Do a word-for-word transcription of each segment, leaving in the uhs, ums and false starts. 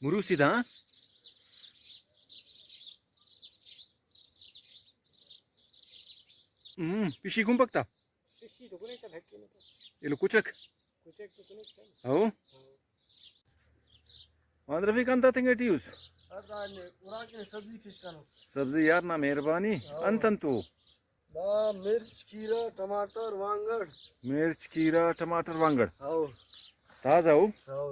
مروسی دا، ہاں؟ ہم، پشی کنپک تا؟ پشی تو کنے تا، ڈھکے نے تا۔ ایلو کچک؟ کچک تو کنے تا۔ ہو؟ ہو۔ محمد رفیق، انت تنگٹی اس؟ سردار نے اراکے سبزی کشکانو۔ سبزی یار، نا مہربانی۔ ہو۔ انت انت تو؟ دا مرچ، کھیرہ، ٹماٹر، وانگڑ۔ مرچ، کھیرہ، ٹماٹر، وانگڑ۔ ہاؤ۔ تازہ ہو؟ ہاؤ۔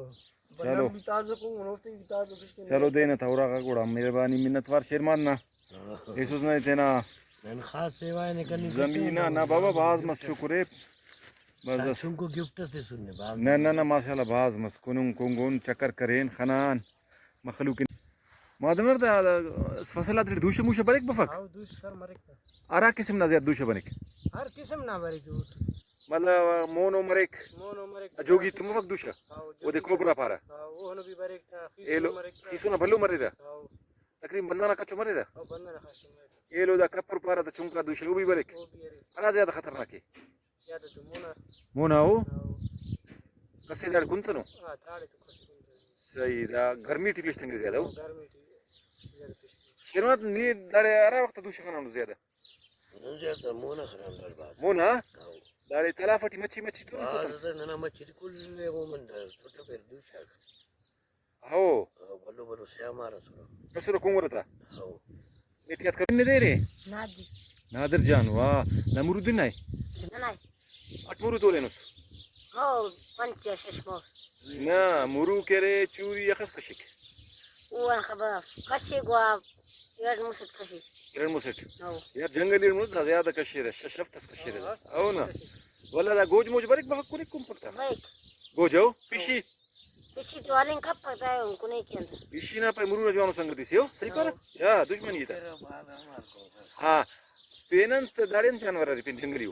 چلو۔ بندغ بھی تازہ کو، منوفتے بھی تازہ کشکن۔ چلو، دینا تھا اراغا گڑا، مہربانی منت وار شیرمان نا۔ ہاں۔ ایسوس نا تینا نن خاص سیوا نے کنی زمین نا، نا بابا، بھاز مست شکر ہے۔ بس، بس۔ چنکو گفٹ اس تسنے، بھاز نہ، نہ، نہ، ماشاءاللہ، بھاز مست۔ کننگ کنگن چکر کرین خنان۔ مخلوق۔ مادمر دا، دا فصل آتیٹی دوشہ موشہ بریک بفک؟ ہاؤ، دوشہ سر مریک تا۔ ہرا قسم نا زیات دوشہ بنک؟ ہر قسم نا بریک اوٹ۔ مطلب مونو مریک؟ مونو مریک۔ جوگی تو مفک دوشہ؟ ہاؤ، اودے جوگی کوبرا پارہ؟ ہاؤ، اوہنو بھی بریک تا، خیسو ایلو مریک تا۔ خیسو نا بھلو مریرہ؟ ہاؤ۔ تقریباً بندغ نا کچو مریرہ؟ ہاؤ، بندغ نا کچو مریک۔ ایلو دا کپر پارہ تا چنکا دوشہ او بھی بریک؟ او بھی ارے۔ ہرا زیادہ خطرناک ءِ؟ زیادہ تو مونا۔ مونا او؟ ہاں۔ کسے داڑے کنتنو؟ ہاں، داڑے تو کسے کنتنو۔ صحیح، دا گرمی ٹی پیش تنگے زیادہ او؟ ہاں، گرمی ٹی زیادہ پیش تنگے۔ شیرمحمد، نی داڑے ہرا وخت دوشہ خنانو زیادہ؟ نن زیادہ مونا خنان داڑے بھاز۔ مونا؟ ہاں۔ داڑے تلافہ ٹی مچھی مچھی تو بھاز ننا مچھی تے کل نے او من دا چھوٹا پیر دوشہ۔ ہو۔ ہاں، بھلو بھلو سیامار اسرہ۔ اسرہ کنگر تا؟ ہو۔ احتیاط کرنے دے رے؟ نادر۔ نادر جان، واہ۔ دا مرو دن آئے؟ نہ، نہ۔ اٹ مرو تولینس؟ ہو، پنچ یا شش مو۔ نہ، مرو کہ ارے چوری اخس کشک۔ او ان خبر کشے گوا، ایرٹ مسٹ کشے۔ ایرٹ مسٹ؟ ہو۔ یار جنگلی ایرٹ مسٹ دا زیادہ کشیرہ، شش ہفت اس کشیرہ۔ ہو نا۔ ولا دا گوج موج بریک بفک کنے کنپک تا؟ بریک۔ گوج ہو؟ پشی؟ پشی تو ہلنگ کپک تا، کنے کین تا۔ پشی نا پائے مرو نا جوانو سنگتی سے ہو، صحیح پارہ؟ ہاں۔ یا دشمنی تا۔ ہاں۔ پین انت داڑے انت جانور ارے پین جنگلی او؟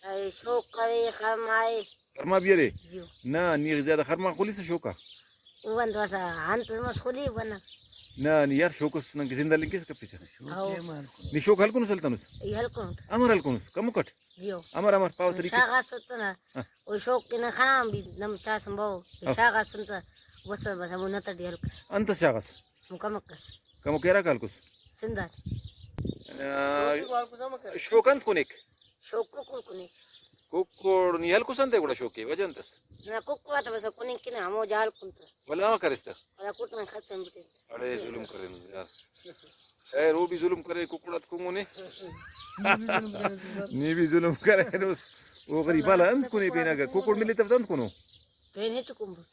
اے شوک کرے، خرما اے۔ خرما بھی ارے؟ جیو۔ نہ، نی زیادہ خرما خلیسہ شوکا؟ او انت وسا، انت مس خلی بنا۔ نہ، نی یار شوک اس نن کہ زندہ لنگ کیسہ کپیسہ۔ ہاؤ۔ نی شوک ہلکنس ہلتنس؟ ای ہلکنس۔ امر ہلکنس؟ کمکٹ؟ جیو۔ امر امر پاوہ طریقہ۔ شاغاسن تہ نا، ہاں۔ او شوک کہ نن خنان بھی نم چاسن باوہ۔ ہاں۔ شاغاسن تہ بس بس ہمو نت ٹی ہلک۔ انت شاغاس؟ ہم کمک اس۔ کمک ارا کالکس؟ سندھ آن۔ آ، شوک انت کنیک؟ شوک ککڑ کنیک۔ ککڑ نی ہلکس انت گڑا شوک کہ وجہ انت اس؟ نہ ککڑ آتا بس کنیک کہ نہ ہمو جا ہلکن تہ۔ ولا ہم کریس تہ؟ ولا کٹ من خاص ہم بٹے۔ اڑے ظلم کرینو یار۔ خیر، او بھی ظلم کرے، ککڑ آتکو مونے۔ نی بھی ظلم کرینس۔ او غریب والا انت کنے پین اگہ ککڑ ملے تف انت کنو؟ پین ہچ کنبک۔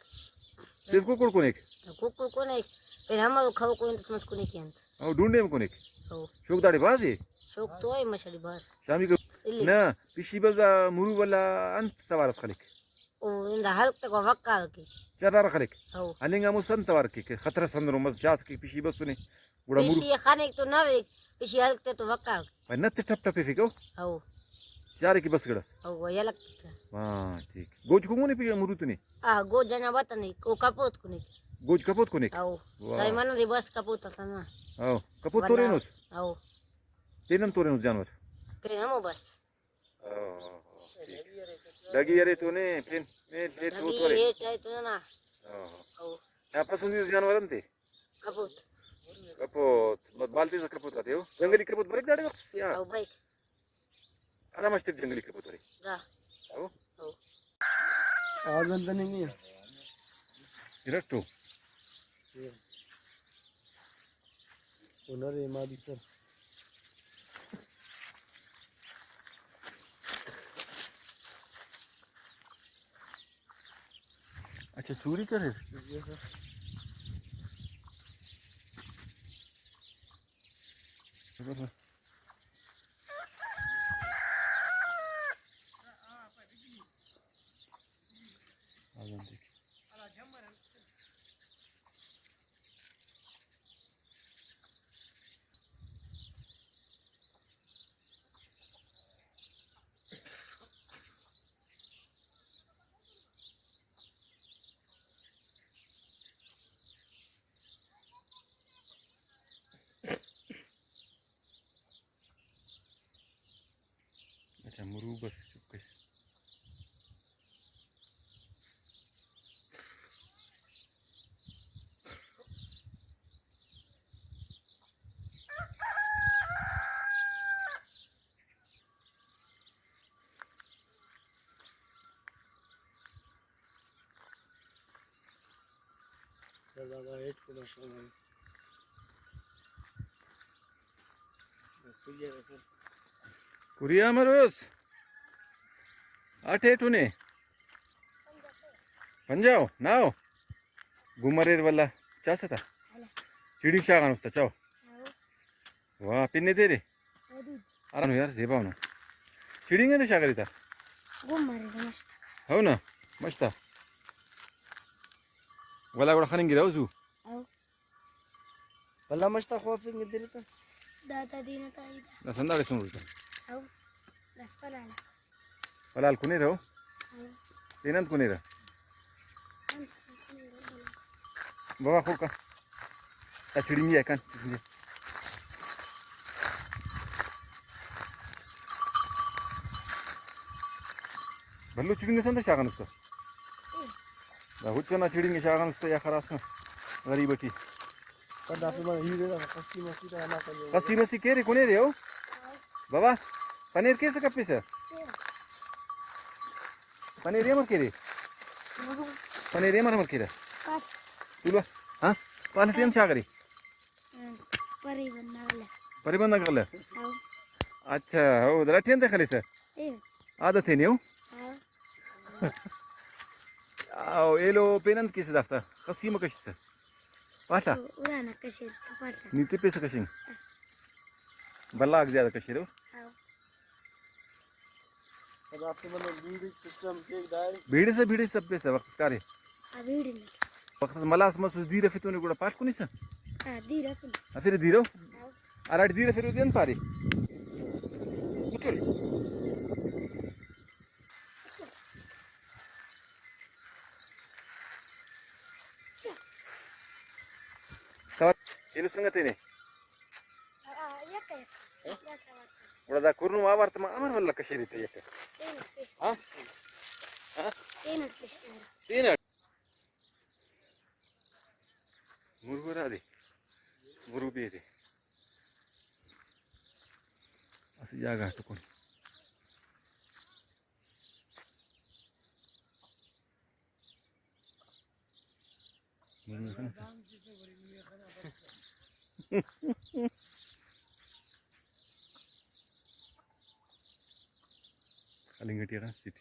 صرف ککڑ کنیک؟ ککڑ کنیک۔ پین ہم کھو کو انت سمجھ کنیک انت۔ او ڈونڈے ہم کنیک؟ او۔ شوک داڑے بھاز اے؟ شوک تو اے مشڑی بھاز۔ شامی کو۔ نہ، پشی بس دا مرو ولا انت توارس خلیک؟ او اندا ہلک تکو وقار کے۔ چرارہ خلیک؟ ہو۔ ہلنگ ہمو سن توار کے، کہ خطرہ سندنو مس شاس کہ پشی بسنے، گڑا مر-، پشی خانیک تو نہ ویک، پشی ہلک تے تو وقار کے۔ پائے نت ٹپ ٹپ ایفیکو؟ ہو۔ چارے کہ بس گڑاس؟ ہو، یلک تک۔ ہاں، ٹھیک۔ گوج کنگنے پشی مرو تنے؟ آ، گوج انا وطن او کپوت کنے۔ گوج کپوت کنے؟ ہو۔ واہ۔ تائی من دے بس کپوت تنا۔ ہو، کپوت واللہ۔ تورینوس؟ ہو۔ پین ہم تورینوس جانور؟ پین ہمو بس۔ ہاں، ہاں، ہاں، ٹھیک۔ ڈگی ارے تو نے، پین، نے، نے تو ڈگی تو ارے۔ ہیٹ آئے تو نا۔ ہاں، ہاں۔ او۔ نا پسندیدہ جانور انت اے؟ کپوت۔ کپوت، بس بالتی سے کپوت آتے ہو۔ جنگلی کپوت بریک داڑے وخت سے، ہاں۔ او بریک۔ آرام اشتر جنگلی کپوت ارے۔ دا۔ او۔ او۔ آزن تنے نہیں ہے۔ ارٹو۔ ہنر اے مادی سر۔ اچھا، چوری کرے؟ کوریا مروس۔ آ ٹیٹو نے؟ پنجاؤ ناؤ؟ گمریر ولا چاسہ تا؟ چڑی شاغان استا چاؤ؟ واہ، پن نے تیرے؟ ارانو یار، زیبا ہنو۔ چڑینگ انت شاغری تا؟ گم مرے مشتا۔ ہو نا، مشتا۔ ولا گڑا خننگرہ او زو۔ او۔ ولا مشتا خوافنگ انت تا۔ داتا دینا تا ایدا۔ دا سنداڑے سن روزا۔ او۔ دس پلال۔ پلال کنیرہ او؟ او۔ تینان کنیرہ؟ بابا خوکا۔ تا چڑینگی ہے کن۔ بھلو چڑینگ سن تو شاغان استا۔ دا ہچ ئنا چڑینگ شاغان استا یا خراس نا غریب ٹی۔ پدا فلم ہیرے دا خسی مسی دا ہنا کنیرہ۔ خسی مسی کیرے کنیرے او؟ بابا، پنیر کیسہ کپیسہ؟ پنیر امر کیرے؟ پنیر امر امر کیرہ؟ تولو۔ ہاں؟ پالہ تے ہم شاغرے؟ پری بندغ الہ۔ پری بندغ الہ؟ ہاؤ۔ اچھا، او دراٹی انت خلیسہ؟ اے۔ عادت ہے نیو؟ ہاؤ۔ او ایلو پین انت کیسہ دافتا؟ خسی مکشسہ؟ پاڷا؟ او، ارانا کشیر تو پاڷا۔ نی تپیسہ کشنگ؟ بلاک زیادہ کشیرو؟ ہاؤ۔ دافتے مطلب بیڑی سسٹم کیک دائے۔ بیڑسہ، بیڑسہ پیسہ وخت اس کارے۔ آ، بیڑی نے۔ وخت اس ملاس مسوس دیر افتونے گڑا پاٹ کنیسہ؟ ہاں، دیر افن۔ افر دیرو؟ ہاؤ۔ اراٹ دیر افر دین پارے۔ اتل۔ سوات، ایلو سنگتینے۔ آ، آ، یک، یک۔ ہاں؟ یا سوات۔ گڑا دا کرنو آوار تما امر ولا کشیری تے یک۔ تین پیش۔ ہاں؟ ہاں؟ تین پیش۔ تین۔ مرغ ہرا دے، مرغ بھی دے۔ اسہ جاگہ ٹکن۔ خلنگ ٹی ارا سٹی۔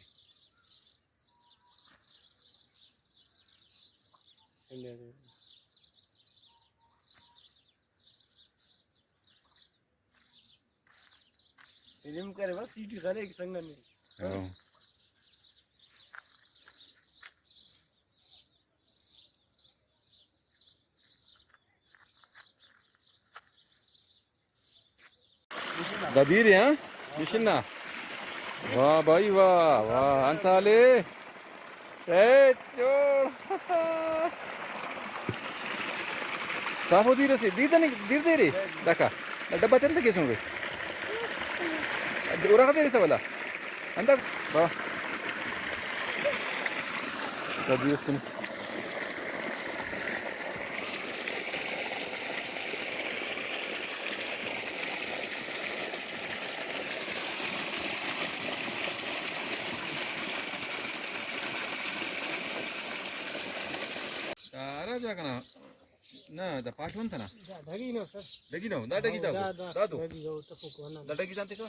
علم کرے بس سیٹی خلیک سنگنے۔ ہاں۔ دا دیر ءِ، ہاں؟ مشین نا۔ واہ بھائی واہ، واہ، انت حال ءِ؟ ٹیٹ جوڑ۔ صافو دیر اسے، دیر دنے، دیر دے رے۔ داکا۔ دا ڈبہ تن تہ کیسون بے۔ اورا دے رے تہ ولا۔ انت۔ واہ۔ دا دیر اس کن۔ دا ہرا جاگہ نا؟ نہ، دا پاٹ ون تنا؟ دا ڈگی نو سر۔ ڈگی نو، دا ڈگی ہاں، دا دا، گو۔ دا، دا دو۔ ڈگی دو، تفوک ورنہ۔ دا ڈگی دانتے کا؟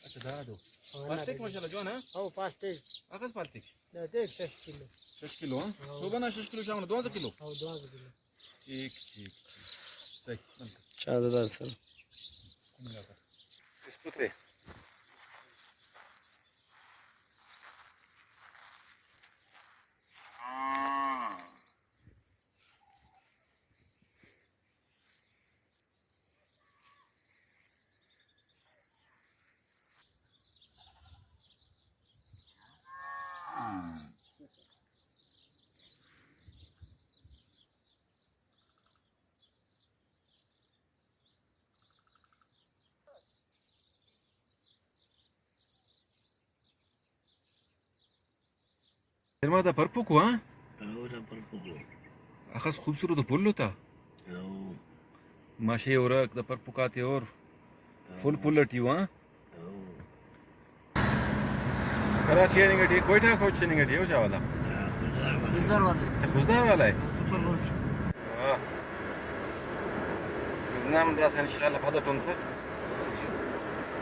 اچھا، دا دو۔ ہاں، پاسٹک ڈگی۔ ماشاءاللہ جوان، ہاں؟ ہاں، پاسٹک۔ اخس پاسٹک؟ دا دیکھ، شش کلو۔ شش کلو، ہاں؟ ہاں۔ صبح نا شش کلو، شام نا دوازدہ کلو؟ ہاں، دوازدہ کلو۔ ٹھیک، ٹھیک، ٹھیک۔ صحیح، بند کر۔ چادر دار سر۔ بسم اللہ کر۔ اس پترے۔ سلما، دا پرپکو، ہاں؟ او، دا پرپکو۔ اخس خوبصورت پلو تا۔ او۔ ماشے ہورک، دا پرپکاتے ہور۔ او۔ فل پل ٹی ہو، ہاں؟ او۔ کراچی آننگ ٹی، کوئٹہ کوچ آننگ ٹی، او چا والا؟ خضدار والا۔ خضدار والا۔ اچھا، خضدار والا ہے؟ Super gold. نن داسہ انشاءاللہ پد اٹن تہ۔